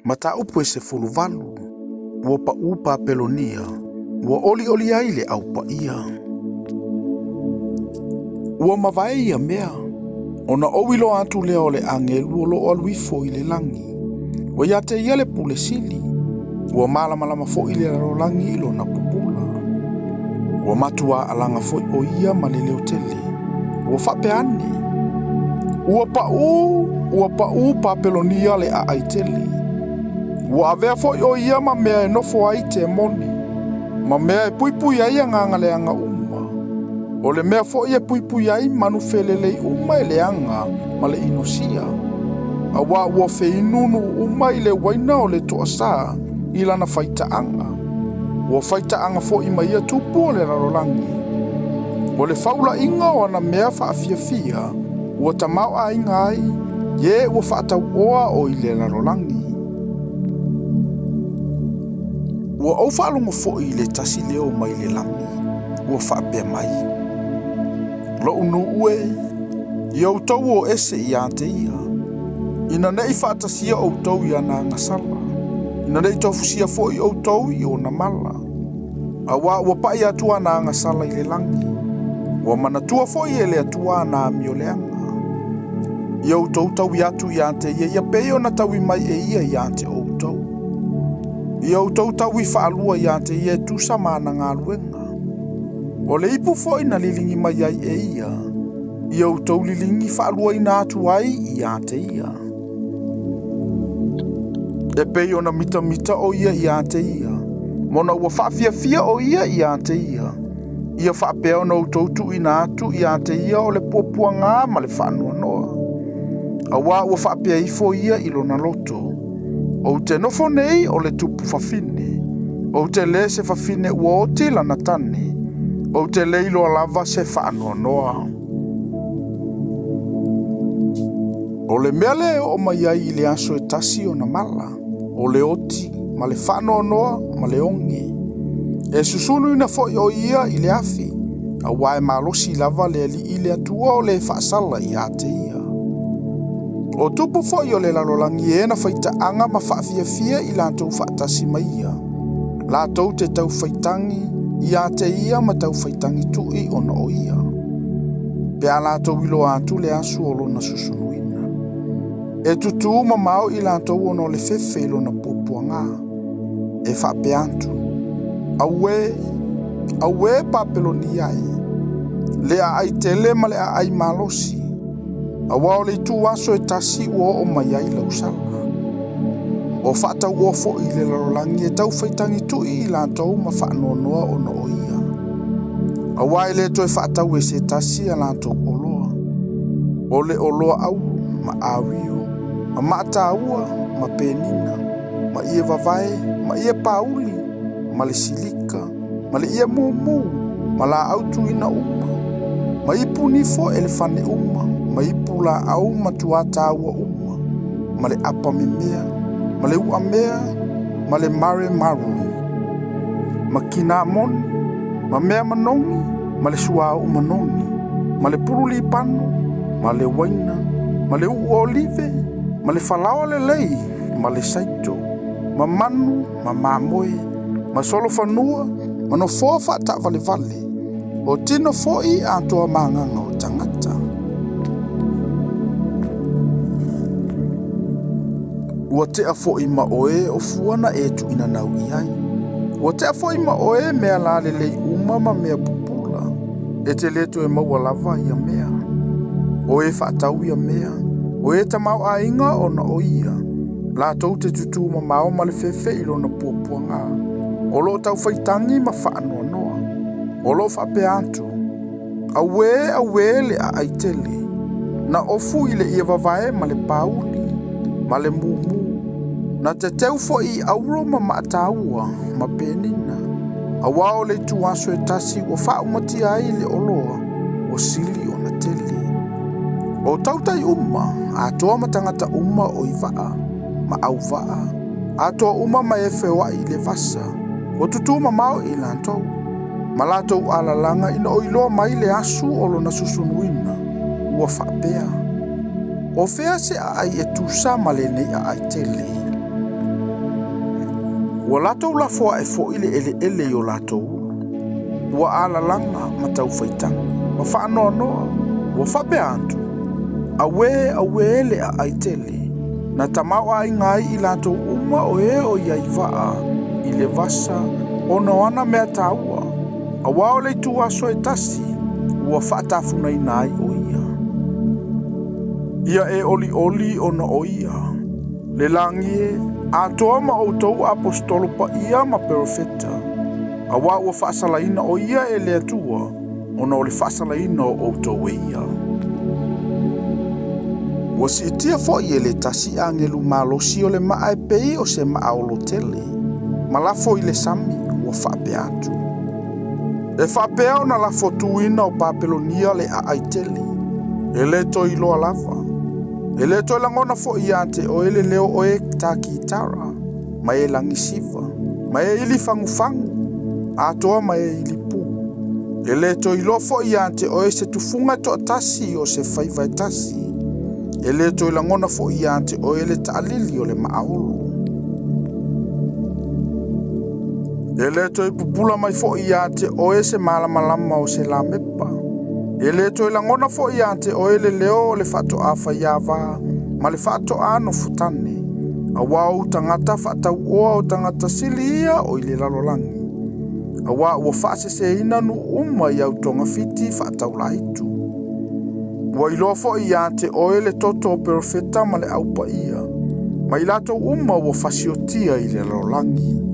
Mataupu e 18, ua paʻū Papelonia, ua ʻoliʻoli ai le au paia. Ua mavae ia mea, ona ou iloa atu lea o le agelu o lo o alu ifo i le lagi. Ua ia te ia le pule sili, ua malamalama foi le lalolagi i lona pupula. Ua matua alaga foi o ia ma le leo tele, ua faapea ane, Ua paʻū, ua paʻū Papelonia le aai tele. Ua avea foi o ia ma mea e nofo ai temoni, ma mea e puipui ai agaga leaga uma. O le mea foi e puipui ai manu felelei uma e leaga ma le inosia. Auā ua feinu nuu uma i le uaina o le toasā i lana faitaaga. Ua faitaaga foi ma ia tupu o le lalolagi. O le faulaiga o ana mea faafiafia ua tamaoaiga ai, e ua faatauoa o i le lalolagi. Ua ou faalogo foi i le tasi leo mai le lagi, ua faapea mai, Lou nuu e, ia outou o ese ia te ia, ina ne i faatasia outou i ana agasala, ina ne i tofusia foi outou i ona mala. Auā ua paʻi atu ana agasala i le lagi, ua manatua foi e le Atua ana amioleaga. Ia outou taui atu ia te ia, ia pei ona taui mai e ia ia te outou. Ia outou taui faalua ia te ia e tusa ma ana galuega. O le ipu foi na liligi mai ai e ia, ia outou liligi faaluaina atu ai ia te ia. E pei ona mitamita o ia ia te ia, ma ona ua faafiafia o ia ia te ia, ia faapea ona outou tuuina atu ia te ia o le puapuaga ma le faanoanoa. Auā ua faapea ifo ia i lona loto, Ou te nofo nei o le tupu fafine, ou te le se fafine ua oti lana tane, ou te le iloa lava se faanoanoa. O le mea lea e oo mai ai i le aso e tasi ona mala, o le oti ma le faanoanoa ma le oge. E susunuina foi o ia i le afi, auā e malosi lava le Alii le Atua o le faasala ia te ia. O tupu foi o le lalolagi e na faitaaga ma faafiafia i latou faatasi ma ia, latou te taufaitagi ia te ia ma taufaitagi tui ona o ia, pe a latou iloa atu le aso o lona susunuina. E tutū mamao i latou ona o le fefe i lona puapuaga, e faapea atu, Auē, auē Papelonia e, le aai tele ma le aai malosi, auā o le itu aso e tasi ua oo mai ai lau sala. O faatauoa foi i le lalolagi e taufaitagi tui i latou ma faanoanoa ona o ia. Auā e le toe faatau e se tasi a latou oloa, o le oloa auro ma awio, ma maataua ma penina, ma ie vavae, ma ie pauli, ma le silika, ma le ie mumu, ma laau tuina uma, ma ipu nifo elefane uma, ma ipu laau matua taua uma, ma le apa memea, ma le uamea, ma le mare maru, ma kinamoni, ma mea manogi, ma le suauu manogi, ma le pulu lipano, ma le uaina, ma le uu olive, ma le falaoa lelei, ma le saito, ma manu, ma mamoe, ma solofanua, ma nofoa faataavalevale, o tino foi atoa ma agaga o tagata. Ua tea foi ma oe o fua na e tuuina nau i ai. Ua tea foi ma oe mea lalelei uma ma mea pupula, e te le toe maua lava ia mea. O e faatau ia mea, o e tamaoaiga ona o ia, latou te tutū mamao ma le fefe i lona puapuaga, o lo o taufaitagi ma faanoanoa. O lo o faapea atu, Auē, auē le aai tele, na ofu i le ie vavae ma le pauli, ma le mumu, na teteu foi i auro ma maataua ma penina, auā o le itu aso e tasi ua faaumatia ai le oloa, ua sili ona tele. O tautai uma, atoa ma tagata uma o i vaa, ma auvaa, atoa uma ma e feoai i le vasa, ua tutū mamao i latou, ma latou alalaga ina o iloa mai le aso o lona susunuina, ua faapea, O fea se aai e tusa ma lenei aai tele? Ua latou lafo ae foi le eleele i o latou ulu, ua alalaga ma taufaitagi, ma faanoanoa, ua faapea atu, Auē, auē le aai tele, na tamaoaiga ai i latou uma o e o i ai vaa i le vasa ona o ana mea taua, auā o le ituaso e tasi ua faatafunaina ai o ia. Ia e olioli ona o ia, le lagi e, atoa ma outou aposetolo paia ma perofeta, auā ua faasalaina o ia e le Atua ona o le faasalaina o outou e ia. Ua siitia foi e le tasi agelu malosi o le maa e pei o se maa olo tele, ma lafo i le sami, ua faapea atu, E faapea ona lafotuina o Papelonia le aai tele, e le toe iloa lava. E le toe lagona foi ia te oe le leo o e ta kitara, ma e lagisiva, ma e ili fagufagu, atoa ma e ili pū. E le toe iloa foi ia te oe se tufuga e toatasi o se faiva e tasi. E le toe lagona foi ia te oe le taalili o le maaolo. E le toe pupula mai foi ia te oe se malamalama o se lamepa. E le toe lagona foi ia te oe le leo o le faatoa faiava ma le faatoa nofotane, auā o ou tagata faatauoa o tagata sili ia o i le lalolagi, auā ua faaseseina nuu uma i au togafiti faataulaitu. Ua iloa foi ia te oe le toto o perofeta ma le au paia, ma i latou uma ua fasiotia i le lalolagi.